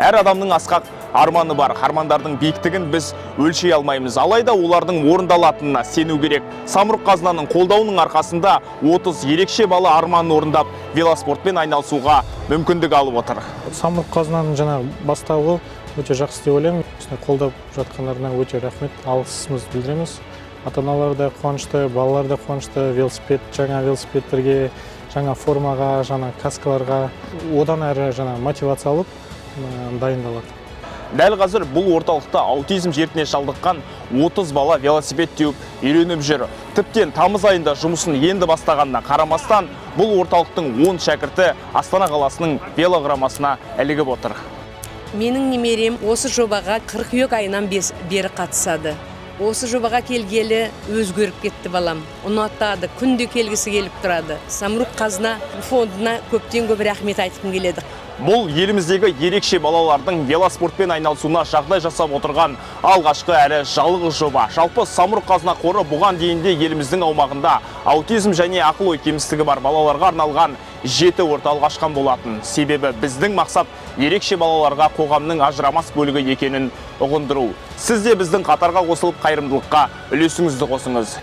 Әр адамның асқақ арманы бар. Армандардың биіктігін біз өлшей алмаймыз. Алайда олардың орындалатынына сену керек. Самұрық Қазынаның қолдауының арқасында 30 ерекше бала арманын орындап, велоспортпен айналысуға мүмкіндік алып отыр. Самұрық Қазынаның жаңағы бастауы өте жақсы деп ойлаймын. Осындай қолдап жатқандарына өте рахмет, алғысымызды білдіреміз. Ата аналар да қуанышты, балалар да қуанышты. Велосипед, жаңа велосипедтерге, жаңа формаға, жаңа каскаларға одан әрі жаңа мотивация алып, дайындалады. Дәл қазір бұл орталықта аутизм дертіне шалдыққан 30 бала велосипед теуіп үйреніп жүр. Тіптен тамыз айында жұмысын енді бастағанына қарамастан, бұл орталықтың 10 шәкірті Астана қаласының велоқұрамасына ілігіп отыр. Менің немерем осы жобаға қыркүйек айынан бері қатысады. Осы жобаға келгелі өзгеріп кетті балам. Ұнатады, күнде келгісі келіп тұрады. Самұрық Қазына фондына көптен көп рахмет айтқым келеді. Бұл еліміздегі ерекше балалардың велоспортпен айналысуына жағдай жасап отырған алғашқы әрі жалғыз жоба. Жалпы, Самұрық Қазына қоры бұған дейін де еліміздің аумағында аутизм және ақыл ой кемістігі бар балаларға арналған жеті орталық ашқан болатын. Себебі біздің мақсат — ерекше балаларға қоғамның ажырамас бөлігі екенін ұғындыру. Сіз де біздің қатарға қосылып, қайырымдылыққа үлесіңізді қосыңыз.